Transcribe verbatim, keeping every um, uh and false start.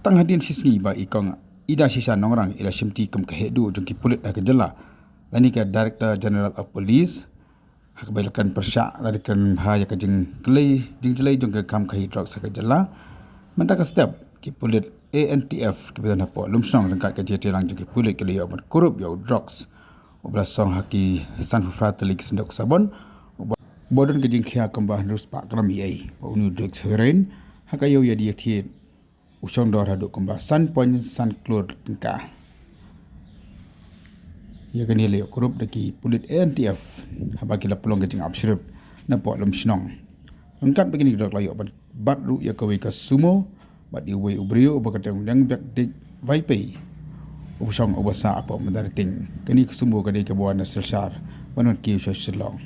Tang hadien shi sngi ba i kong Ida Shisha Nongrang i la shimti kum ka heh duh jong ki pulit ha ka jylla, lane ka Director General of Police, ha kaba i la kren pyrshah lane kren bha ïa ka jingkhlei jingjlei jong ka kam khaïi drugs ha ka jylla. Mynta ka step ki pulit A N T F kiba don hapoh Lumshnong ryngkat ka jingïatreilang jong ki pulit ki la ïoh ban kurup ïa u drugs uba la song ha ki sanphew phra tylli ki synduk sabon, uba, uba don ka jingkhia kumba hynriew spah gram ei ei, ba une u drugs heroin ha ka ïew ïa die thied u shong dor haduh kumba san point san klur tyngka. Ïa kane la ïoh kurup da ki pulit A N T F haba ki la pynlong ka jingap shrip napoh Lumshnong. Ryngkat bad kine ki drugs la ïoh ban bat ruh ïa kawei ka sumo bad uwei u briew uba kyrteng u Nongbiakdeit Vaiphei uba shong uba sah hapoh Mandarating. Kane ka sumo ka dei kaba wan na Silchar ban wan kiew sha Shillong.